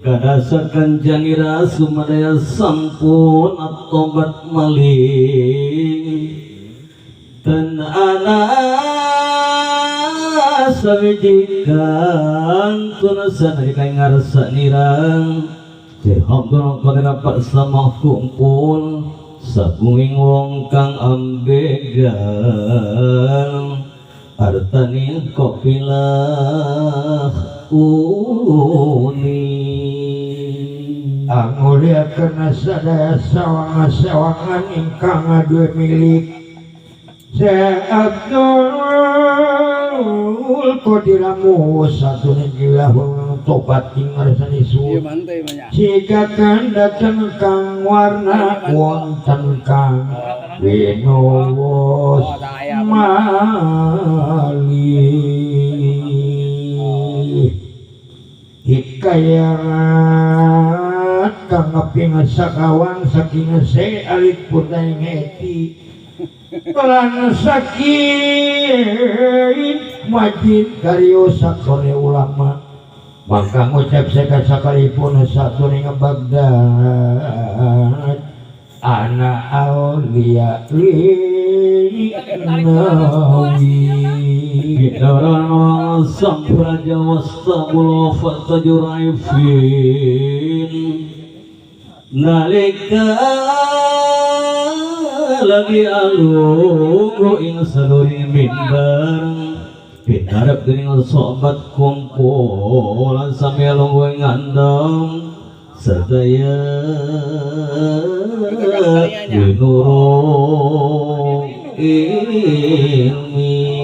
Kadasakan jangira sumadaya sampun tobat malih dan ana sawijikan tunasan dari kain ngarsa nirang Jehom kono sama kumpul sabunging wong kang ambegal artani kopilah uni anguliakeun sadaya sawangan-sawangan ingkang ngaduwe milik Syekh Abdul Qadir Musa tuningilah tobat ing ngarsane sun sigakan dateng kang warna wonten kang winuwus malih hikayarat kang ngeping sakawan saking se alit purna ing lan saking majid karyo sakone ulama mangka ngucap seka sakalipun satuning Baghdad ana aulia li nawi gidaran sampraja wastabul fatajuraifin nalika lagi alunggu ing saluri mimbar pinarap dening sobat kumpulan sami alunggu ing andam sadaya winuro ilmi.